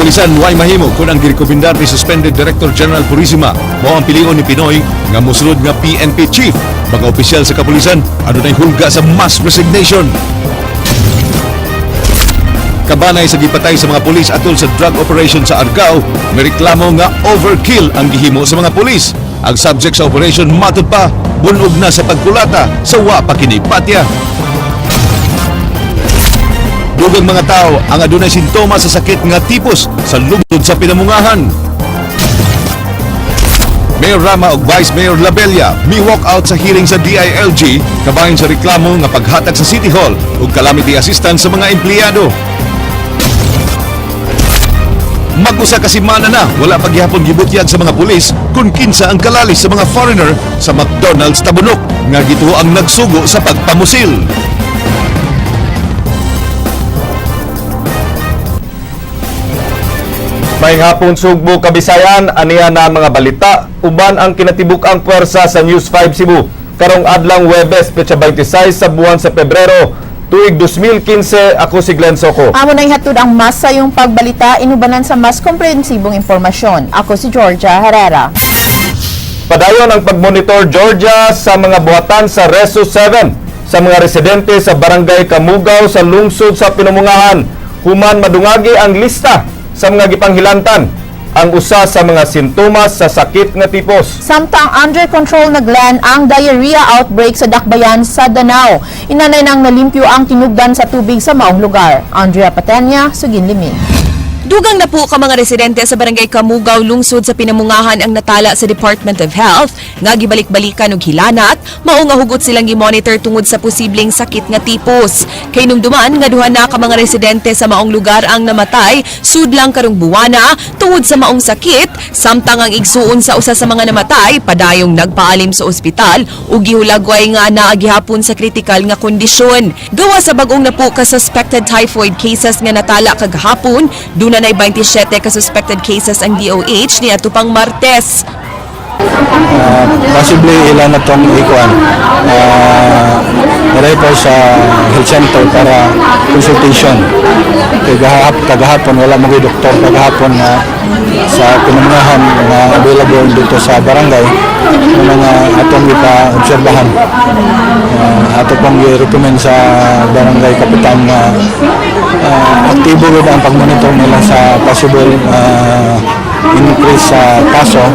Kapulisan, way mahimo kung ang girekomendar ni suspended Director General Purisima mao ang pilion ni PNoy nga mosunod nga PNP chief. Mga opisyal sa kapulisan adunay hulga sa mass resignation. Kabanay sa gipatay sa mga pulis atol sa drug operation sa Argao, may reklamo nga overkill ang gihimo sa mga pulis. Ang subject sa operation, matud pa, bunog na sa pagkulata sa wa pa kini patya. Dugang mga tao ang adunay sintomas sa sakit nga tipos sa lungsod sa Pinamungahan. Mayor Rama ug Vice Mayor Labella mi-walk out sa hearing sa DILG kabahin sa reklamo nga paghatag sa City Hall ug calamity assistance sa mga empleyado. Mag-usa ka semana na wala pa gihapon gibutyag sa mga pulis kung kinsa ang kalalis sa mga foreigner sa McDonald's Tabunok nga gituo ang nagsugo sa pagpamusil. Maayong hapon, Sugbo, Kabisayan, aniya na mga balita uban ang kinatibuk-ang puwersa sa News 5 Cebu. Karong adlang Webes, petsa 26 sa buwan sa Pebrero, tuig 2015, ako si Glenn Soco. Amo na ihatod ang mas sayong pagbalita inubanan sa mas komprehensibong impormasyon. Ako si Georgia Herrera. Padayon ang pagmonitor, Georgia, sa mga buhatan sa Reso 7 sa mga residente sa Barangay Kamugaw sa lungsod sa Pinamungahan human madungagi ang lista sa mga gipanghilantan ang usa sa mga sintomas sa sakit nga tipos. Samtang under control na, Glenn, ang diarrhea outbreak sa Dakbayan sa Danao. Inanay nang nalimpyo ang tinugdan sa tubig sa maong lugar. Andrea Patenya, Sugin Limin. Dugang na po ka mga residente sa Barangay Kamugaw, lungsod sa Pinamungahan ang natala sa Department of Health nga gibalik-balikan og hilanat, mao nga hugot silang gi-monitor tungod sa posibleng sakit nga tipos. Kay numduman nga duha na ka mga residente sa maong lugar ang namatay sudlang karong buwana tungod sa maong sakit, samtang ang igsuon sa usa sa mga namatay padayong nagpaalim sa ospital ug gihulagway nga naa gihapon sa kritikal nga kondisyon. Gawa sa bag-ong napo ka suspected typhoid cases nga natala kagahapon, duna nay 27 ka suspected cases ang DOH niadto pang Martes. Possibly ilan na itong ikuan refer sa health center para consultation kay kagahapon wala mo doktor kagahapon na sa Pinamungahan na available dito sa barangay ng mga atong ipa-obserbahan. Ato pong i-recommend sa barangay kapitan na aktibo gud ang pag-monitor nila sa possible increase sa kaso.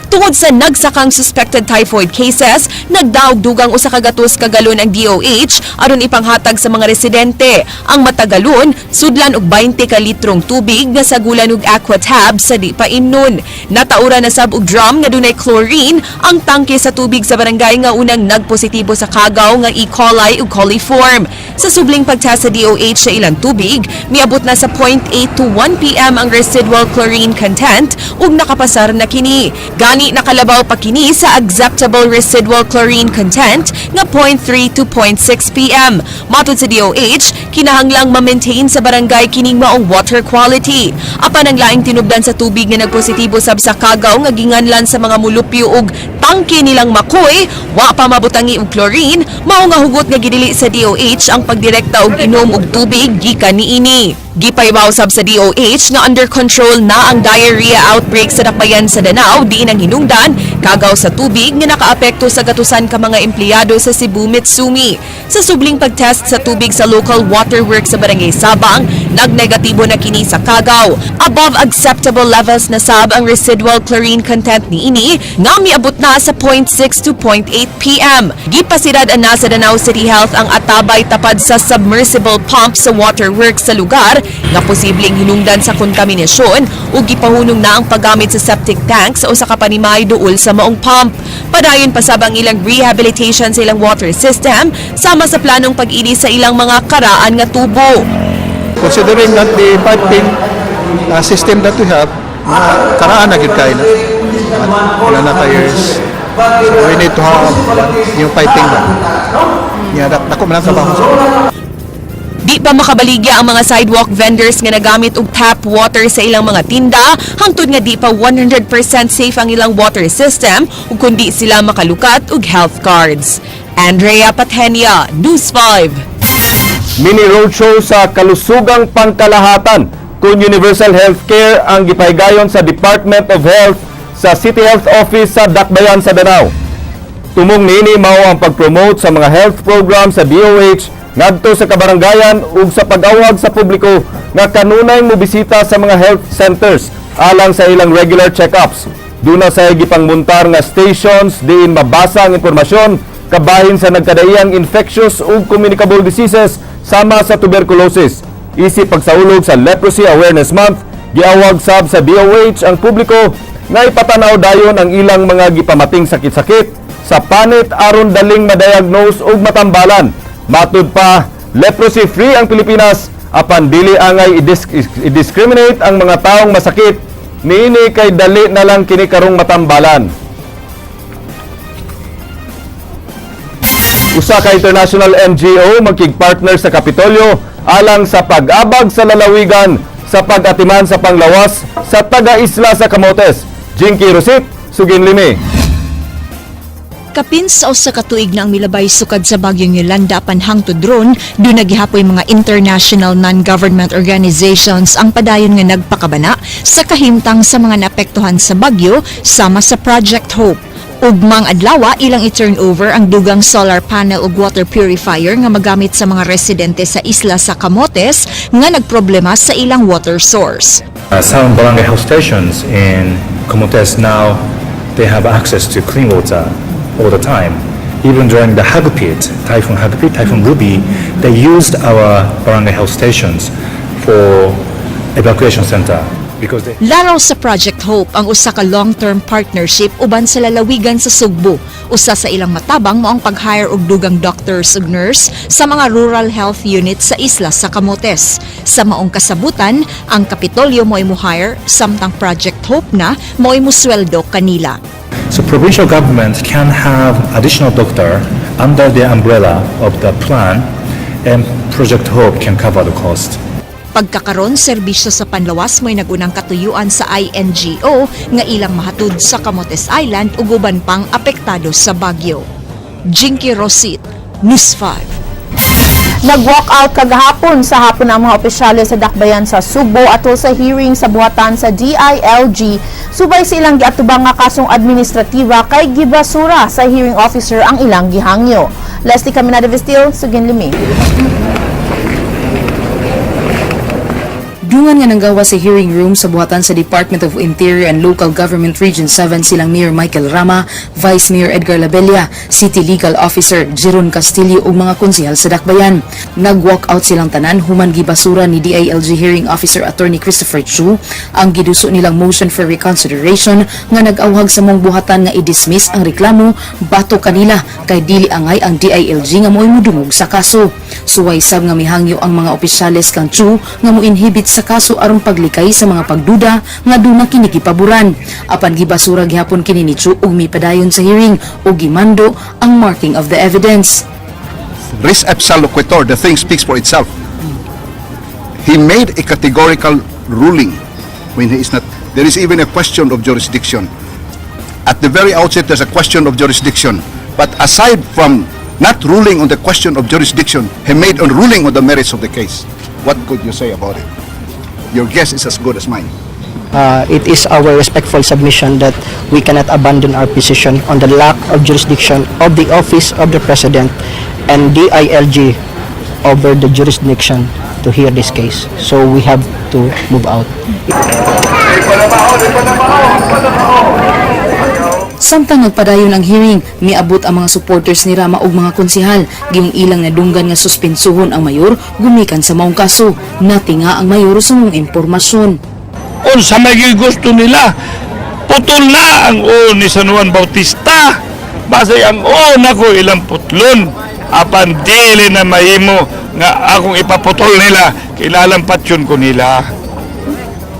Tungod sa nagsakang suspected typhoid cases, nagdaog dugang 100 ka galon ang DOH aron ipanghatag sa mga residente. Ang matag galon, sudlan og 20 ka litrong tubig nga sagulan og Aquatab sa di pa imnon. Nataura na sab og drum nga dunay chlorine ang tangke sa tubig sa barangay nga unang nagpositibo sa kagaw nga E. coli ug coliform. Sa subling pagtest sa DOH sa ilang tubig, miabot na sa 0.8 to 1 pm ang residual chlorine content ug nakapasar na kini. Gani nakalabaw pa kini sa acceptable residual chlorine content nga 0.3 to 0.6 pm. Matod sa DOH, kinahanglang ma-maintain sa barangay kining maong water quality. Apan ang laing tinubdan sa tubig nga nagpositibo sab sa kagaw nga ginganlan sa mga mulupyo og tangke nilang makoy, wa pa mabutangi og chlorine, mao nga hugot nga gidili sa DOH ang pagdirekta og inom og tubig gikan niini. Gipahibaw sab sa DOH nga under control na ang diarrhea outbreak sa Dakbayan sa Danao diin ang hinungdan kagaw sa tubig nga nakaapekto sa gatusan ka mga empleyado sa Cebu Mitsumi. Sa subling pagtest sa tubig sa local waterworks sa Barangay Sabang, nagnegatibo na kini sa kagaw. Above acceptable levels na sab ang residual chlorine content niini nga miabot na sa 0.6 to 0.8 pm. Gipasirad na sa Danao City Health ang atabay tapad sa submersible pump sa waterworks sa lugar nga posibleng hinungdan sa kontaminasyon ug gipahunong na ang paggamit sa septic tank sa usa ka panimay duol sa maong pump. Padayon pa sab ang ilang rehabilitation sa ilang water system sama sa planong pag-ili sa ilang mga karaan nga tubo. Considering that the piping system that we have, karaan na gyud kaayo na. Wala na ka years. So we need to have new piping ba. Yeah, dako man ang trabaho sa Di pa makabaligya ang mga sidewalk vendors nga nagamit og tap water sa ilang mga tinda hangtod nga di pa 100% safe ang ilang water system ug kundi sila makalukat og health cards. Andrea Patenia, News 5. Mini roadshow sa kalusugang pangkalahatan. Kung universal healthcare ang gipahigayon sa Department of Health sa City Health Office sa Dakbayan sa Danao. Tumong niini mao ang pag-promote sa mga health program sa DOH ngadto sa kabarangayan ug sa pag-awhag sa publiko nga kanunay mobisita sa mga health centers alang sa ilang regular check-ups. Duna sa gipangmuntar nga stations diin mabasa ang impormasyon kabahin sa nagkadaiyang infectious ug communicable diseases sama sa tuberculosis. Isip pagsaulog sa Leprosy Awareness Month, giawhag sab sa DOH ang publiko nga ipatanaw dayon ang ilang mga gipamating sakit-sakit sa panit aron daling madiagnose ug matambalan. Matud pa, leprosy free ang Pilipinas apan dili angay i-discriminate ang mga taong masakit niini kay dali na lang kini karong matambalan. Usa ka international NGO magkig-partner sa Kapitolyo alang sa pag-abag sa lalawigan sa pag-atiman sa panglawas sa taga-isla sa Camotes. Jinky Rosit, Sugin Limi. Kapin sa usa ka tuig na ang milabay sukad sa bagyong Yolanda apan hangtod ron, duna gihapoy mga international non-government organizations ang padayon nga nagpakabana sa kahimtang sa mga naapektuhan sa bagyo sama sa Project Hope. Ugmang adlaw ilang i-turn over ang dugang solar panel ug water purifier nga magamit sa mga residente sa isla sa Camotes nga nagproblema sa ilang water source. Some barangay health stations in Camotes now, they have access to clean water all the time. Even during the Hagupit, Typhoon Hagupit, Typhoon Ruby, they used our barangay health stations for evacuation center because they Laraw sa Project Hope ang usa ka long-term partnership uban sa lalawigan sa Sugbo. Usa sa ilang matabang mao ang pag-hire og dugang doctors ug nurse sa mga rural health units sa isla sa Camotes. Sa maong kasabutan, ang Kapitolyo mo'y mo-hire samtang Project Hope na mo'y musweldo kanila. So provincial government can have additional doctor under the umbrella of the plan, and Project Hope can cover the cost. Pagkakaron, serbisyo sa panlawas mo'y nagunang katuyuan sa INGO nga ilang mahatod sa Camotes Island ug uban pang apektado sa bagyo. Jinky Rosit, News 5. Nag-walk out kagahapon sa hapon ang mga opisyales sa Dakbayan sa Sugbo atol sa hearing sa buhatan sa DILG subay sa ilang giatubang nga kasong administratiba kay gibasura sa hearing officer ang ilang gihangyo. Leslie Caminada Vestil, Sugin Limi. Dungan nga nanggawa sa hearing room sa buhatan sa Department of Interior and Local Government Region 7 silang Mayor Michael Rama, Vice Mayor Edgar Labella, City Legal Officer Jeron Castillo ug mga konsehal sa Dakbayan. Nag-walk out silang tanan human gibasura ni DILG Hearing Officer Attorney Christopher Chu ang giduso nilang motion for reconsideration nga nag-awhag sa maong buhatan nga i-dismiss ang reklamo batok kanila kay dili angay ang DILG nga mo'y mudungog sa kaso. Suway sab nga mihangyo ang mga opisyales kang Chu nga mo-inhibit sa kaso aron paglikay sa mga pagduda nga duna kini gipaboran. Apan gibasura gihapon kini ni Chu ug mipadayon sa hearing ug gimando ang marking of the evidence. Res ipsa loquitur, the thing speaks for itself. He made a categorical ruling when he is not. There is even a question of jurisdiction. At the very outset, there's a question of jurisdiction. But aside from not ruling on the question of jurisdiction, he made a ruling on the merits of the case. What could you say about it? Your guess is as good as mine. It is our respectful submission that we cannot abandon our position on the lack of jurisdiction of the Office of the President and DILG over the jurisdiction to hear this case. So we have to move out. Samtang nagpadayon ang hearing, miabot ang mga supporters ni Rama ug mga konsehal, gihimong ilang nadunggan nga suspensuhon ang mayor gumikan sa maong kaso. Natinga ang mayor sa maong impormasyon. Unsa may gusto nila, putol na ang uo ni San Juan Bautista. Basay ang uo nako ilang putlon. Apan dili na mahimo nga akong ipaputol nila, kinahanglan patyon ko nila.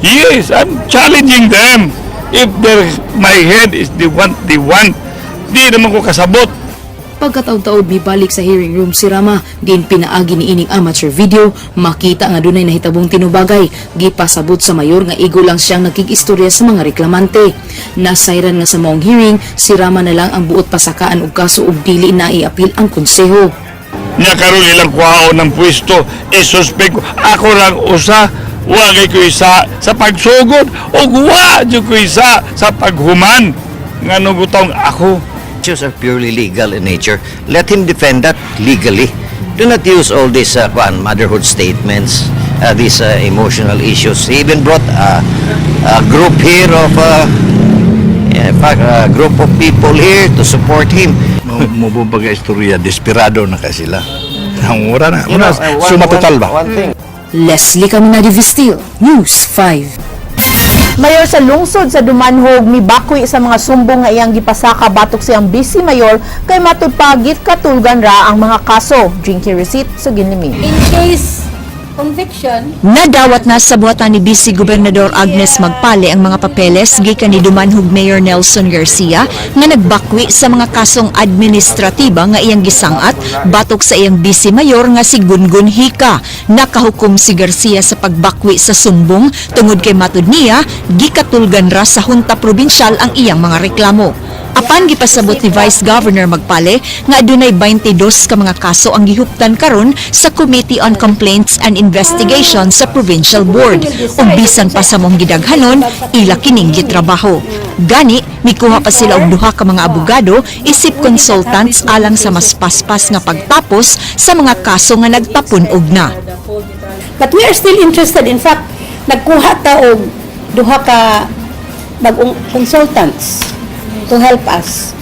Yes, I'm challenging them. If my head is the one they want, di naman ko kasabot. Pagkataod-taod mibalik sa hearing room si Rama, diin pinaagi ni ining amateur video, makita nga dunay nahitabong tinubagay, gipasabot sa mayor nga igo lang siyang nakig-istorya sa mga reklamante. Nasayran nga sa maong hearing, si Rama na lang ang buot pasakaan og kaso ug dili na iapil ang konseho. Nya karon ilang kuhaon ng pwesto, isuspend ko. Ako lang usa, Wa kay ko isa sa pagsugod ug wa jud ko isa sa paghuman ngano gutong ako. Issues are purely legal in nature. Let him defend that legally. Do not use all these kwan, motherhood statements, these emotional issues. He even brought a group here of, in fact, a group of people here to support him. Mububag istorya, desperado na kay sila. Ang ura na. One Suma total ba? One thing. Leslie Caminadi Vistil, News 5. Mayor sa lungsod sa Dumanhog mibakwi sa mga sumbong nga iyang gipasaka batok siyang vice mayor kay matud pa katulgan ra ang mga kaso. Jinky Receipt sa Ginlimi. In case conviction, Nadawat na sa buhatan ni Vice Gobernador Agnes Magpale ang mga papeles gikan ni Dumanhog Mayor Nelson Garcia nga nagbakwi sa mga kasong administratiba nga iyang gisangat batok sa iyang Vice Mayor nga si Gungun Hika. Nakahukom si Garcia sa pagbakwi sa sumbong tungod kay matud niya gikatulgan ra sa Junta Probinsyal ang iyang mga reklamo. Apan gipasabot ni Vice Governor Magpale nga adunay 22 ka mga kaso ang gihuptan karon sa Committee on Complaints and Investigation sa Provincial Board. Ug bisan pa sa maong gidaghanon, ila kining gitrabaho. Gani, mikuha pa sila og duha ka mga abogado isip consultants alang sa mas paspas nga pagtapos sa mga kaso nga nagtapun-og na. But we are still interested. In fact, nagkuha ta og duha ka bagong consultants to help us.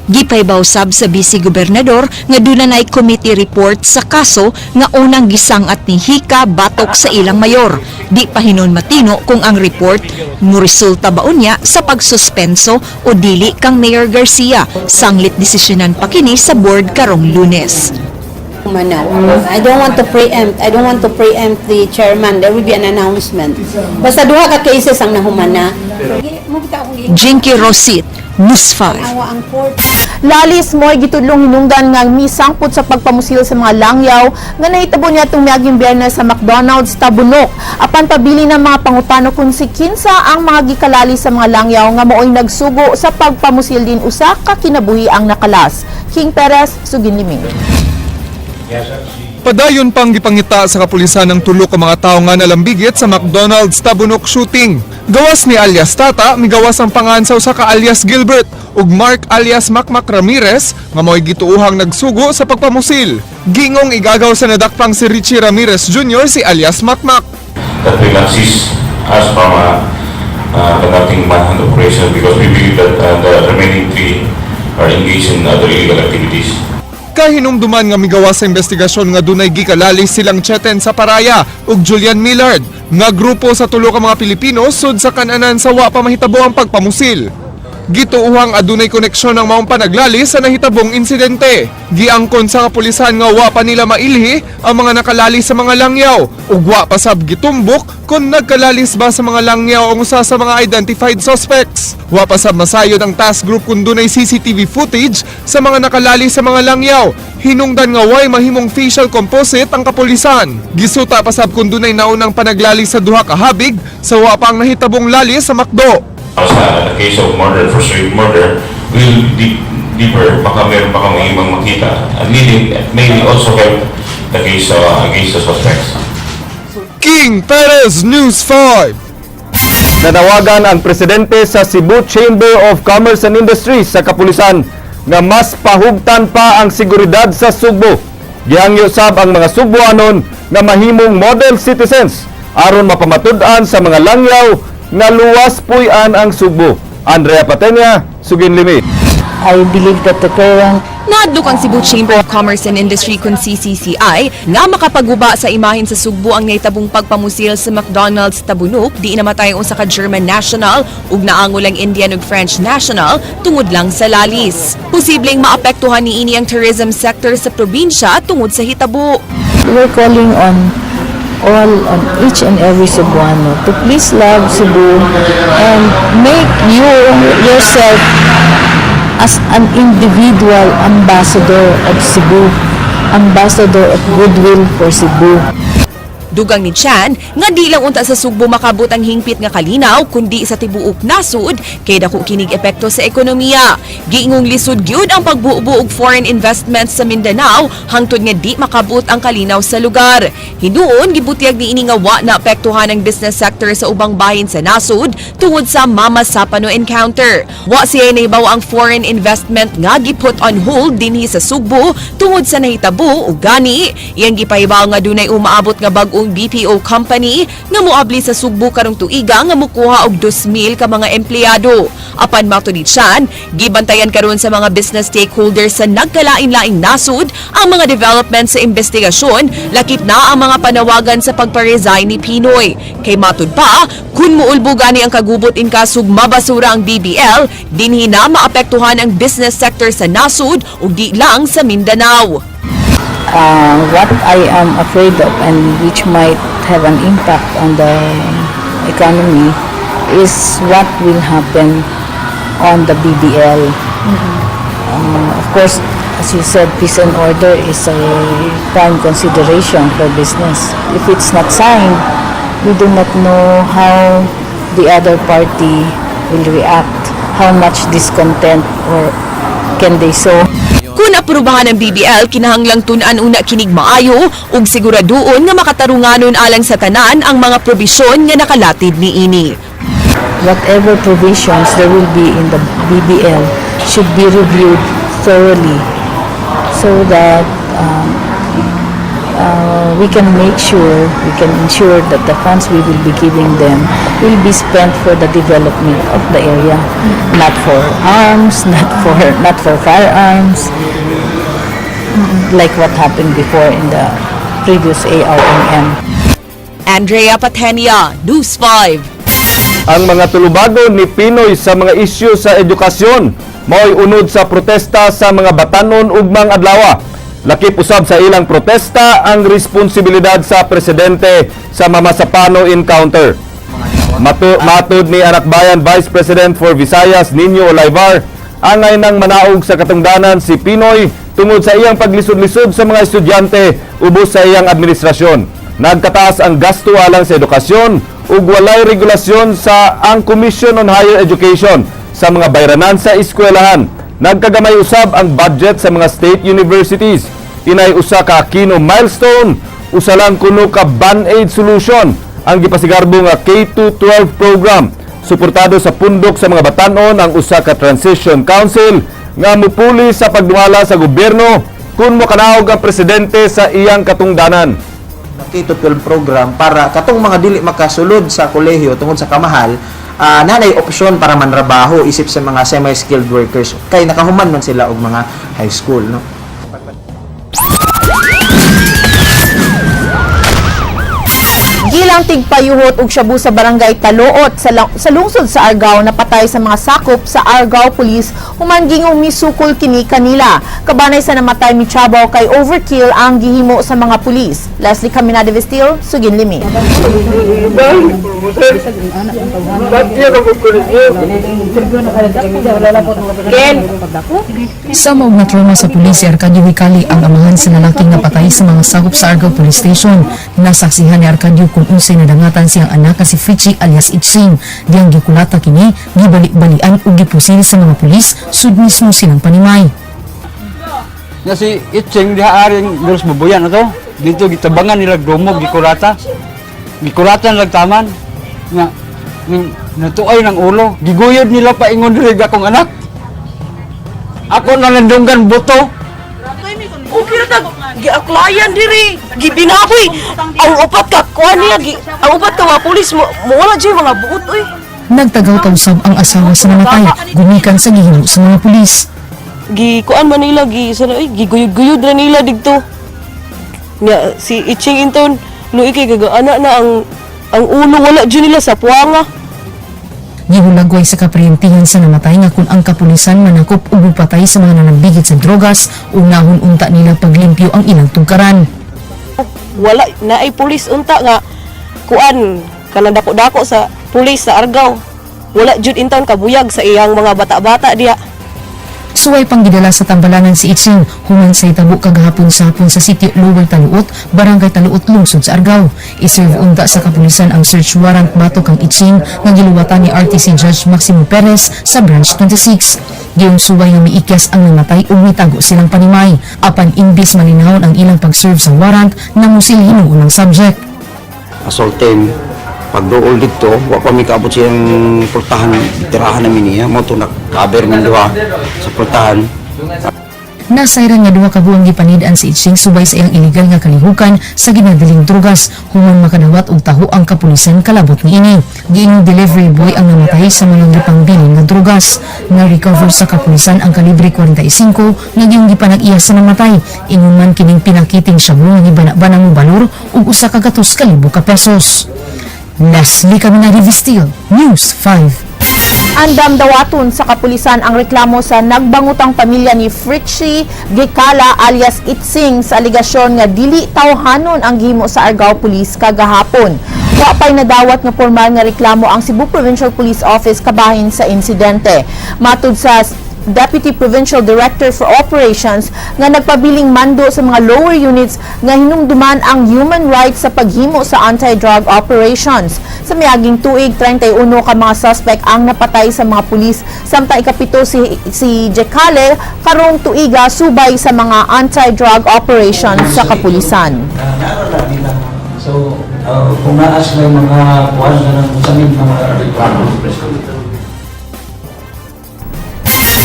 Gipaybaw sab sa Vice Gobernador nga duna nay committee report sa kaso nga unang gisangat ni Hika batok sa ilang mayor. Di pa hinon matino kung ang report moresulta ba unya sa pagsuspenso o dili kang Mayor Garcia. Sanglit desisyonan pa kini sa board karong Lunes. Manaw. I don't want to preempt. I don't want to preempt the chairman. There will be an announcement. Basta duha ka cases ang nahumana. Jinky Rosit, News 5. Awa ang court. Lalis mo'y gitudlong hinungdan nga misangpot sa pagpamusil sa mga langyaw nga nahitabo niya itong miaging Biyernes sa McDonald's Tabunok. Apan pabili ng mga pangutano kung si kinsa ang mga gikalali sa mga langyaw nga mao'y nagsugo sa pagpamusil din usa ka kinabuhi ang nakalas. King Perez, Suginliming. Padayon pang gipangita sa kapulisan ng tulo ka mga tawo nga nalambigit sa McDonald's Tabunok shooting. Gawas ni alias Tata, migawas ang pangan sa usa ka alias Gilbert ug Mark alias Macmac Ramirez nga mao'y gituohang nagsugo sa pagpamusil. Gingong igagaw sa nadakpang si Richie Ramirez Jr. si alias Macmac. That will assist us from conducting manhunt operation because we believe that the remaining three are engaged in other illegal activities. Kahinumduman nga migawas sa investigasyon nga dunay gikalali silang Cheten sa Paraya ug Julian Millard nga grupo sa tulo ka mga Pilipino sud sa kananan sa wa pa mahitabo ang pagpamusil. Gituuhang adunay koneksyon ang maong panaglali sa nahitabong insidente. Giangkon sa kapulisan nga wa pa nila mailhi ang mga nakalali sa mga langyaw ug wa pa sab gitumbok kung nagkalalis ba sa mga langyaw ang usa sa mga identified suspects. Wa pa sab masayod ang task group kung dunay CCTV footage sa mga nakalali sa mga langyaw. Hinungdan nga way mahimong facial composite ang kapulisan. Gisuta pa sab kung dunay naunang panaglali sa duha ka habig sa wa pa ang nahitabong lali sa McDo. Sa the case of murder, first degree murder, we'll dig deeper, baka meron pa kami ibang makita. And leading, may also help the case against the suspects. King Perez, News 5. Nanawagan ang presidente sa Cebu Chamber of Commerce and Industry sa kapulisan nga mas pahugtan pa ang seguridad sa Sugbo. Gihangyo sab ang mga Sugboanon nga mahimong model citizens aron mapamatud-an sa mga langyaw nga luwas puy-an ang Sugbo. Andrea Patenya, Suginlimi. I believe that the current Naadlok ang Cebu Chamber of Commerce and Industry kon CCCI nga makapaguba sa imahen sa Sugbo ang nahitabong pagpamusil sa McDonald's Tabunok di namatay ang usa ka German national ug naangol ang Indian ug French national tungod lang sa lalis. Posibleng maapektuhan niini ang tourism sector sa probinsya tungod sa hitabo. We're calling on all, on each and every Cebuano to please love Cebu and make you yourself as an individual ambassador of Cebu, ambassador of goodwill for Cebu. Dugang ni Chan nga di lang unta sa Sugbo makabot ang hingpit nga kalinaw kundi sa tibuok nasud kay dako kinig epekto sa ekonomiya. Giingong lisod gyud ang pagbuo-buo og foreign investments sa Mindanao hangtod nga di makabot ang kalinaw sa lugar. Hinuon gibutyag niini nga wa na apektuhan ang business sector sa ubang bahin sa nasud tungod sa Mamasapano encounter. Wa siya nahibaw ang foreign investment nga gi-put on hold dinhi sa Sugbo tungod sa nahitabo, ug gani iyang gipahibaw nga dunay umaabot nga bag-ong BPO company nga moabli sa Sugbo karong tuiga nga mokuha og 2,000 ka mga empleyado. Apan matud ni Chan, gibantayan karon sa mga business stakeholders sa nagkalain-laing nasud ang mga development sa investigasyon, lakip na ang mga panawagan sa pagpa-resign ni PNoy. Kay matud pa, kung muulbo gani ang kagubot in kasug mabasura ang BBL, dinhi na maapektuhan ang business sector sa nasud ug di lang sa Mindanao. What I am afraid of and which might have an impact on the economy is what will happen on the BBL. Of course, as you said, peace and order is a prime consideration for business. If it's not signed, we do not know how the other party will react, how much discontent or can they sow. Kung aprubahan ang BBL, kinahanglang tun-an una kinig maayo ug siguraduon nga makatarunganon alang sa tanan ang mga probisyon nga nakalatid niini. Whatever provisions there will be in the BBL should be reviewed thoroughly so that we can make sure, we can ensure that the funds we will be giving them will be spent for the development of the area, not for arms, not for firearms, like what happened before in the previous ARMM. Andrea Patenia, News 5. Ang mga tulubagon ni PNoy sa mga isyu sa edukasyon mao'y unod sa protesta sa mga batanon ugmang adlaw. Lakip usab sa ilang protesta ang responsibilidad sa presidente sa Mamasapano encounter. Matud ni Anakbayan Vice President for Visayas Niño Olaivar, angay nang manaog sa katungdanan si PNoy tungod sa iyang paglisod-lisod sa mga estudyante ubos sa iyang administrasyon. Nagkataas ang gasto alang sa edukasyon ug walay regulasyon sa ang Commission on Higher Education sa mga bayranan sa eskwelahan. Nagkagamay usab ang budget sa mga state universities. Inay usa ka Aquino milestone, usa lang kuno ka band-aid solution ang gipasigarbo nga K-12 program. Suportado sa pundok sa mga batanon ang usa ka transition council nga mupuli sa pagdumala sa gobyerno kung mokanaog ang presidente sa iyang katungdanan. K-12 program para katong mga dili makasulod sa kolehiyo tungod sa kamahal, nanay opsyon para manrabaho isip sa mga semi-skilled workers kay nakahuman man sila og mga high school, no. Gilang tigpayuhot og shabu sa barangay Taloot sa lungsod sa Argao napatay sa mga sakop sa Argao Police human gingong misukol kini kanila. Kabanay sa namatay michabaw kay overkill ang gihimo sa mga pulis. Leslie Caminada Vestil, Sugin Limi. Sa maong na-trauma sa pulis si Arcadio Hicali, ang amahan sa lalaking napatay sa mga sakop sa Argao Police Station. Nasaksihan ni Arcadio kung unsay nadangatan siyang anak nga si Fritchie alias Itsing. Diyang gikulata kini, gibali-balian ug gipusil sa mga pulis sud mismo silang panimay. Na si Itsing diha aring Diyos mabuyan na to. Dito gitabangan nila dumog gikulata. Gikulata nila taman. Nga ning natuay ng ulo. Giguyod nila paingon diri akong anak. Ako na nandunggan buto. Okay ra tag giaklayan diri, gibinaboy. Ang upat ka kuan niya, ang upat ka mga pulis mo, wala jud mga buot oy. Nagtagaw usab ang asawa sa namatay, gumikan sa gihimo sa mga pulis. Gi kuan man nila gi sana oy, giguyod-guyod ra nila didto. Nya si Itching inton, luoy kay gagaana na ang ulo, wala jud nila sa puanga. Gihulagway sa kapriyentihan sa namatay nga kung ang kapulisan manakop ug mopatay sa mga nanambigit sa drogas, unahon unta nila paglimpyo ang ilang tugkaran. Wala naay pulis unta nga kuan kanang dako-dako sa pulis sa Argao. Wala jud intawon kabuyag sa iyang mga bata-bata diha. Suway pang gidala sa tambalanan si Itsing human sa hitabo kagahapon sa hapon sa sitio Lower Taluot, Barangay Taluot, lungsod sa Argao. I-serve unta sa kapulisan ang search warrant batok kang Itsing nga giluwatan ni RTC Judge Maximo Perez sa Branch 26. Giyong suway nga miikyas ang namatay ug mitago silang panimay. Apan imbis malinahon ang ilang pag-serve sa warrant, namusil hinuon ang subject. Assault team pagduol dito, wa pa mi kaabot siyang pultahan, tirahan namin niya mo to, nag-cover ng duha sa pultahan. Nasayran nga 2 ka buwang gipanid-an si Itsing subay sa iyang illegal nga kalihukan sa ginadaling drugas human makadawat og taho ang kapulisan kalabot niini. Giingong delivery boy ang namatay sa mga gipangbilin nga drugas. Na-recover sa kapulisan ang kalibre 45 nga giyong gipanag-iya sa namatay. Ingon man kining pinakiting shabu nga gibana-bana mobalor og 100,000 ka pesos. Leslie Caminari Vistil, News 5. Andam dawaton sa kapulisan ang reklamo sa nagbangutang pamilya ni Fritchie Gikala alias Itsing sa aligasyon nga dili tawhanon ang gihimo sa Argao Police kagahapon. Wa pa'y nadawat nga formal nga reklamo ang Cebu Provincial Police Office kabahin sa insidente. Matud sa Deputy Provincial Director for Operations nga nagpabiling mando sa mga lower units nga hinumduman ang human rights sa paghimo sa anti-drug operations. Sa miaging tuig, 31 ka mga suspect ang napatay sa mga pulis samtang 7 si Jekale karong tuiga subay sa mga anti-drug operations sa kapulisan. So, kung naas may mga kuhan na ng samin mga reklamo.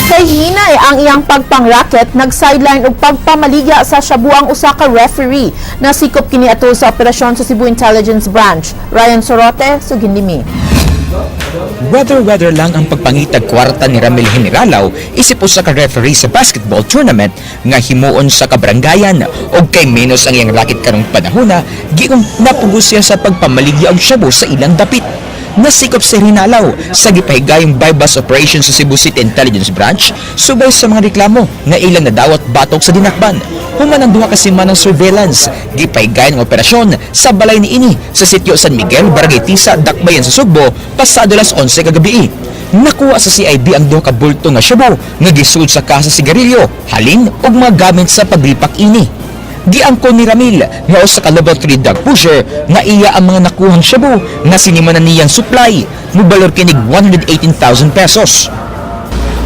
Kay hinay ang iyang pagpangraket, nag-sideline og pagpamaligya sa shabu ang usa ka referee. Nasikop kini ato sa operasyon sa Cebu Intelligence Branch. Ryan Sorote, sugindimi. Weather-weather lang ang pagpangitag kwarta ni Ramil Generalao isip usa ka referee sa basketball tournament nga himuon sa kabarangayan, og kay menos ang iyang racket karong panahona, giong napugos siya sa pagpamaligya og shabu sa ilang dapit. Nasikop si Rinalaw sa gipahigayong buy-bust operation sa Cebu City Intelligence Branch subay sa mga reklamo nga ilang nadawat batok sa dinakban. Human ang 2 ka semanang surveillance, gipahigayon ang operasyon sa balay ni ini sa sitio San Miguel, Barangay Tisa, Dakbayan sa Sugbo, pasado alas 11 kagabi. Nakuha sa CIB ang 2 ka bulto nga shabu nga gisud sa kasa sigarilyo, halin ug mga gamit sa paglipak ini. Giangkon ni Ramil nga usa ka level 3 drug pusher nga iya ang mga nakuhang shabu nga sinimanan niyang supply, mobalor kinig 118,000 pesos.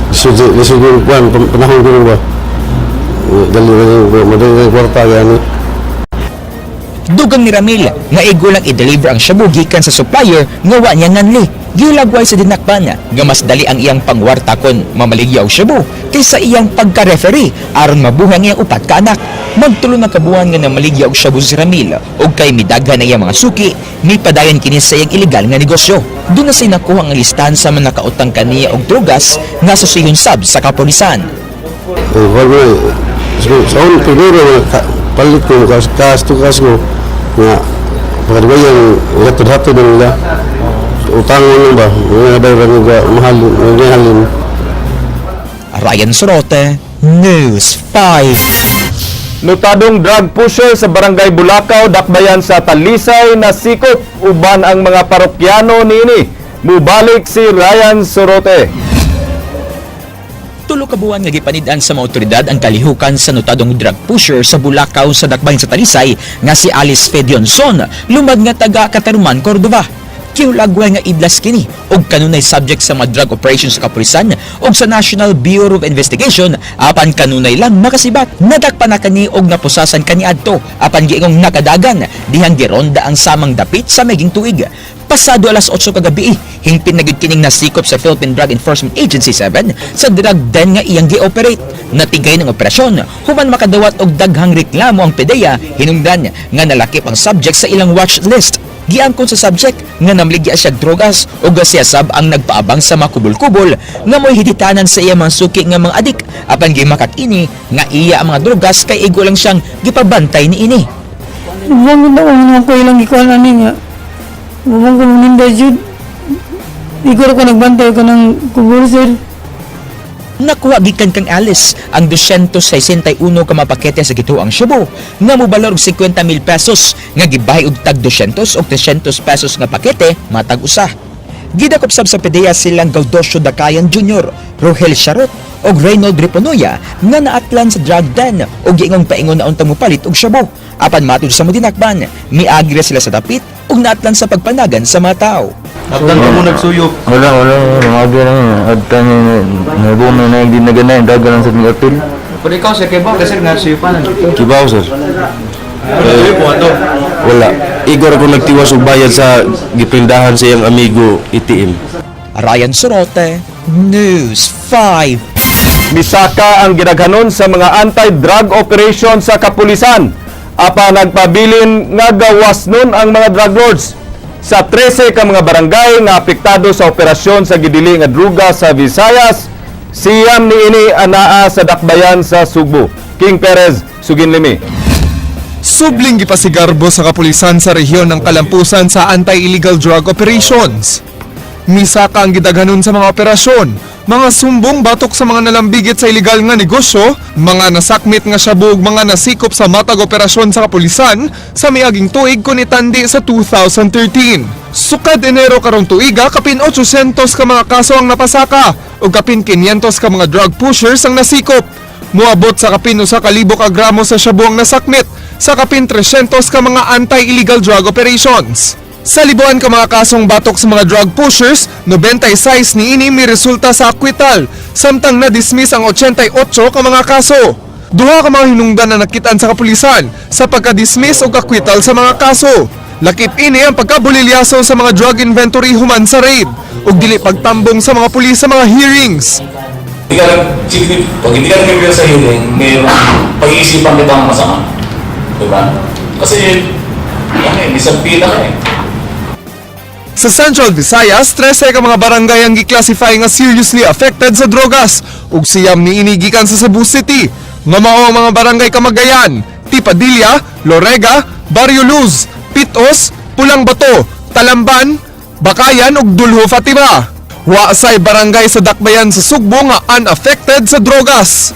Lisod lisod yung kuan panahon ko ba. Dali madali kwarta gani. Dugang ni Ramil nga igo lang i-deliver ang shabu gikan sa supplier nga wa niya nganli. Gilagway sa dinakban nga mas dali ang iyang pangwarta kon mamaligya og shabu kaysa iyang pagka-referee aron mabuhay ang iyang 4 ka anak. Magtulo na kabuan nga namaligya og shabu si Ramil og kay midaghan ang iyang mga suki, mipadayon kini sa iyang ilegal nga negosyo. Doon na say nakuha ang listahan sa mga nakautang kaniya og drogas nga susihon sab sa kapulisan. Kuan mo sa un primero palit ko kas kas to kas ko nga pagkadugayan hatod-hatod nila. Utang mo ba? Mga bayran nga mahal mahalin. Ryan Sorote, News 5. Notadong drug pusher sa Barangay Bulacau, Dakbayan sa Talisay, nasikop uban ang mga parokyano niini. Mubalik si Ryan Sorote. 3 ka buwan nga gipanid-an sa mga otoridad ang kalihukan sa notadong drug pusher sa Bulacau sa Dakbayan sa Talisay nga si Alice Fedionson, lumad nga taga Kataruman, Cordova. Kiulagway nga idlas kini og kanunay subject sa mga drug operations sa kapulisan og sa National Bureau of Investigation apan kanunay lang makasibat. Nadakpan na kani og napusasan kani adto apan giingong nakadagan dihang gironda ang samang dapit sa meging tuig. Pasado alas 8 kagabi, hingpit na gyud kining nasikop sa Philippine Drug Enforcement Agency 7 sa drug den nga iyang gi-operate. Natigay ng operasyon human makadawat og daghang reklamo ang PDEA hinungdan nga nalakip ang subject sa ilang watch list. Giangkon sa subject nga namligya siya drogas ug siya sab ang nagpaabang sa mga kubol-kubol nga mo'y hiditanan sa iya mga suki nga mga adik apan gimakak ini nga iya ang mga drogas kay igo lang siyang gipabantay niini. Buwang ko na ko ilang gikuan ani nga. Buwang ko ninda jud. Igor ko nagbantay ko ng kubol, sir. Nakuha gikan kang Alice ang 261 ka mga pakete sa gituang shabu nga mobalor og 50,000 pesos nga gibahi og tag 200 og 300 pesos nga pakete matag usa. Gidakop sab sa PDEA silang Gaudosio Dakayan Jr., Rohel Sharot ug Reynold Reponoya nga naatlan sa drug den ug giingong paingon na untang mopalit og shabu. Apan matud sa mga dinakpan, miagi ra sila sa dapit ug naatlan sa pagpanagan sa mga tao. Atlan ka mo nagsuyop. Wala, wala. Mga lang. Adta niya, nabumi na hindi na ganahin. Daga lang sa mga apil. Pero ikaw sir, kay ba kasi nga suyupan dito. Kibaw, sir. Eh, Wala. Igor ako nagtiwas og bayad sa giprindahan sa iyang amigo ATM. Ryan Sorote, News 5. Misaka ang gidaghanon sa mga anti-drug operation sa kapulisan. Apa nagpabilin nga gawas nun ang mga drug lords. Sa 13 ka mga barangay nga apektado sa operasyon sa gidili nga druga sa Visayas, 9 niini anaa sa dakbayan sa Sugbo. King Perez, Suginlimi. Subling gipasigarbo sa kapulisan sa rehiyon ng kalampusan sa anti-illegal drug operations. Misaka ang gidaghanon sa mga operasyon, mga sumbong batok sa mga nalambigit sa ilegal nga negosyo, mga nasakmit nga shabu ug mga nasikop sa matag operasyon sa kapulisan sa miaging tuig kun itandi sa 2013. Sukad Enero karong tuiga, kapin 800 ka mga kaso ang napasaka ug kapin 500 ka mga drug pushers ang nasikop. Muabot sa kapin 1,000 ka gramo sa shabu ang nasakmit sa kapin 300 ka mga anti-illegal drug operations. Sa libuan ka mga kasong batok sa mga drug pushers, 96 niini may resulta sa acquittal, samtang na-dismiss ang 88 ka mga kaso. Duha ka mga hinungdan na nakitaan sa kapulisan sa pagka-dismiss o acquittal sa mga kaso. Lakip ini ang pagkabulilyaso sa mga drug inventory human sa raid ug dili pagtambong sa mga pulis sa mga hearings. Hindi ka lang, pag hindi ka nag sa hearing, may pag-iisipan kita ang masama. Diba? Kasi, ano eh, isang pila ka eh. Sa Central Visayas, 13 ka mga barangay ang giklasify nga seriously affected sa drogas ug 9 niini gikan sa Cebu City. Nga mao ang mga barangay Kamagayan, Tipadilla, Lorega, Barrio Luz, Pitos, Pulang Bato, Talamban, Bakayan ug Dulho Fatima. Wa say barangay sa Dakbayan sa Sugbo nga unaffected sa drogas.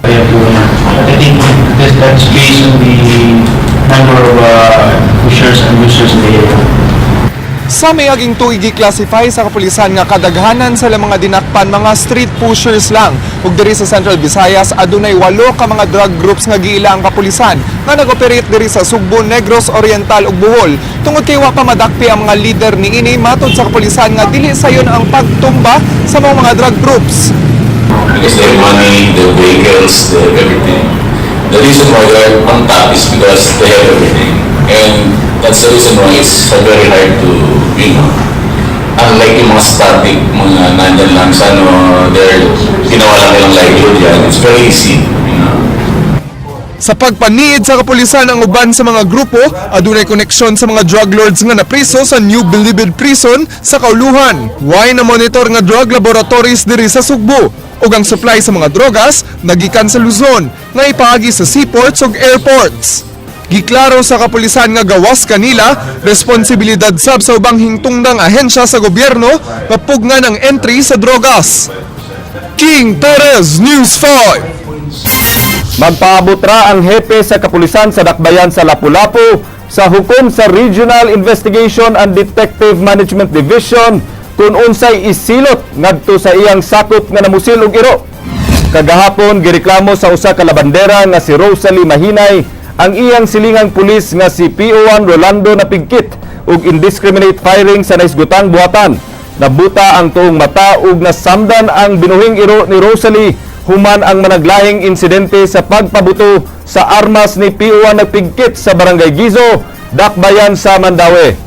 Kaya po na. I think that's based on the number of pushers and users in the area. Sa mayaging tuig, gi-classify sa kapulisan nga kadaghanan sa mga dinakpan mga street pushers lang. Ug diri sa Central Visayas, adunay 8 ka mga drug groups nga giila ang kapulisan nga nag-operate diri sa Sugbo, Negros Oriental ug Bohol. Tungod kay wa pa madakpi ang mga leader niini, matod sa kapulisan nga dili sayon ang pagtumba sa mga drug groups. Because they have money, they have vehicles, they have everything. The reason why they're on top is because they have everything. And that's the reason why it's very hard to, unlike yung mga static, mga nandyan lang sa ano, they're, ginawa lang nilang livelihood yan. It's very easy. Sa pagpaniid sa kapulisan ang uban sa mga grupo, adunay koneksyon sa mga drug lords nga napriso sa New Bilibid Prison sa Kauluhan. Way na monitor nga drug laboratories diri sa Sugbo ug ang supply sa mga drogas nagikan sa Luzon nga ipaagi sa seaports ug airports. Giklaro sa kapulisan nga gawas kanila, responsibilidad sab sa ubang hingtungdang ahensya sa gobyerno nga pugnan ang entry sa drogas. King Perez, News 5. Magpaabot ra ang hepe sa kapulisan sa Dakbayan sa Lapu-Lapu sa hukom sa Regional Investigation and Detective Management Division kung unsay isilot ngadto sa iyang sakop nga namusil og iro. Kagahapon, gireklamo sa usa ka labandera nga si Rosalie Mahinay ang iyang silingang pulis nga si PO1 Rolando Napigkit ug indiscriminate firing sa naisgutang buhatan. Nabuta ang tuong mata ug nasamdan ang binuhing iro ni Rosalie human ang managlahing insidente sa pagpabuto sa armas ni PO1 Nagpigkit sa Barangay Gizo, Dakbayan sa Mandaue.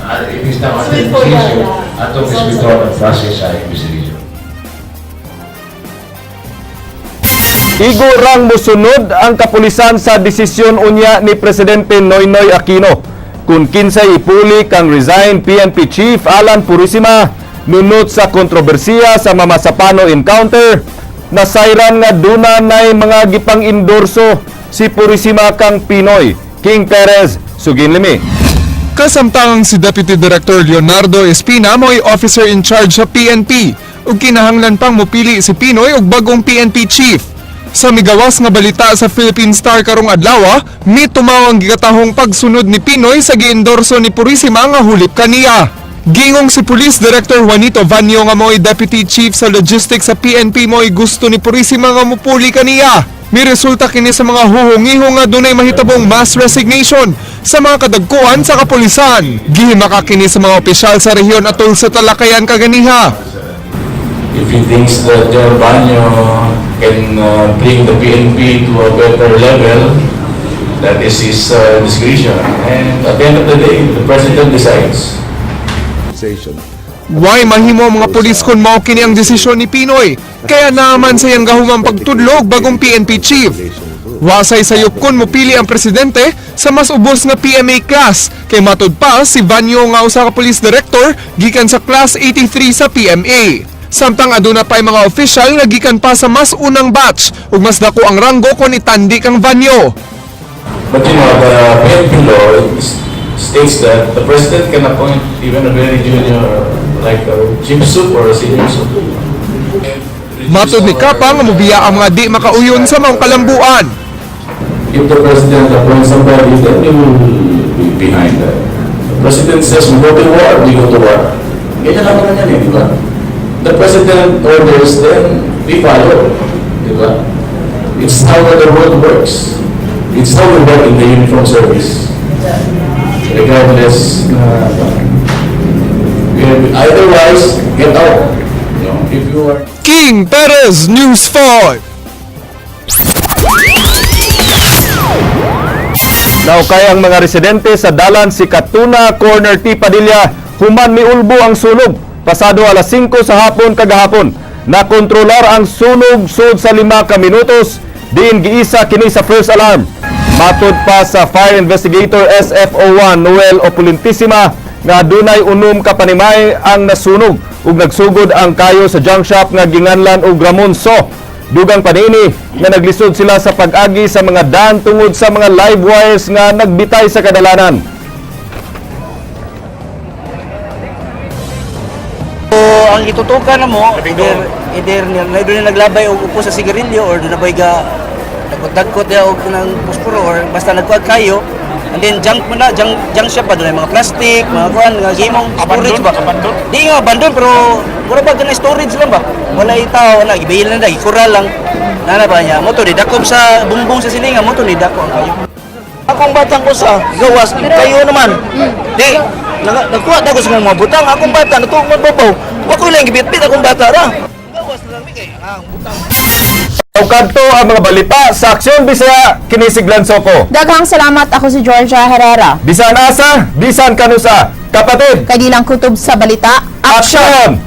It is now under procedure atong withdrawal process sa investigation. Igo rang musunod ang kapulisan sa desisyon unya ni Presidente Noynoy Aquino kung kinsay ipuli kang resigned PNP Chief Alan Purisima nunot sa kontrobersiya sa Mamasapano encounter. Nasayran nga duna nay mga gipang-endorso si Purisima kang PNoy. King Perez, Suginlimi. Kasamtangang si Deputy Director Leonardo Espina mo'y officer in charge sa PNP ug kinahanglan pang mupili si PNoy og bagong PNP chief. Sa migawas nga balita sa Philippine Star karong adlaw, mitumaw ang gigatahong pagsunod ni PNoy sa giendorso ni Purisima nga hulip kaniya. Gingong si Police Director Juanito Vaño nga mo'y Deputy Chief sa Logistics sa PNP mo'y gusto ni Purisima nga mupuli kaniya. Miresulta kini sa mga huhungiho nga dunay mahitabong mass resignation sa mga kadagkuan sa kapulisan. Gihimaka kini sa mga opisyal sa rehiyon atol sa talakayan kaganiha. If he thinks that General Vaño can bring the PNP to a better level, that is his discretion. And at the end of the day, the President decides. Way mahimo ang mga pulis kung mao kini ang desisyon ni PNoy? Kaya naman sa iyang gahumang pagtudlog bagong PNP chief. Wasay sayop kon mopili ang presidente sa mas ubos nga PMA class kay matud pa si Vaño nga usa ka police director gikan sa class 83 sa PMA. Samtang aduna pa'y mga official nga gikan pa sa mas unang batch ug mas dako ang ranggo kon itandi kang Vaño. But the PNP law states that the President can appoint even a very junior, like a chief sup or a senior sup. Matod ni Capa nga mobiya ang mga di makauyon sa maong kalambuan. If the President appoints somebody, then we will be behind that. The President says we go to war, we go to war. Ganyan lang naman yan eh, di ba? The President orders, then we follow. Di ba? It's how the world works. It's how we work in the uniform service. Regardless na otherwise, get out. If you are King Perez, News 5. Naukay ang mga residente sa dalan Sikatuna, Corner T. Padilla, human miulbo ang sunog. Pasado alas 5 sa hapon kagahapon. Nakontrolar ang sunog sud sa 5 ka minutos, diin giisa kini sa first alarm. Matod pa sa Fire Investigator SFO1 Noel Opulentisima nga adunay 6 ka panimay ang nasunog ug nagsugod ang kayo sa junk shop nga ginganlan og Ramon So. Dugang panini nga naglisod sila sa pag-agi sa mga daan tungod sa mga live wires nga nagbitay sa kadalanan. So, ang itutukan na mo, either na doon na naglabay og upo sa sigarilyo or doon na ba'y ga dagkot-dagkot ya og ng posporo or basta nagkuag kayo and then junk mo na junk shop ba doon mga plastic, mga kuan nga gimong storage ba, di nga abandon pero mura ba ganay storage lang ba, wala tao, wala gibail na dagi kural lang nana ba niya mo to di dakop sa bumbong sa silinga mo to ni dako ang kayo. Akong batang ko sa gawas kayo naman. Di nagkuha dago sa mga butang akong bata natuog man babaw. Wa ko lang gibitbit akong bata ra. Gawas na lang mi kay ang butang. Kadto ang mga balita sa Aksyon Bisaya, kini si Glenn Soco. Daghang salamat, ako si Georgia Herrera. Bisan asa, bisan kanusa. Kapatid, Kay di lang kutob sa balita. Aksyon!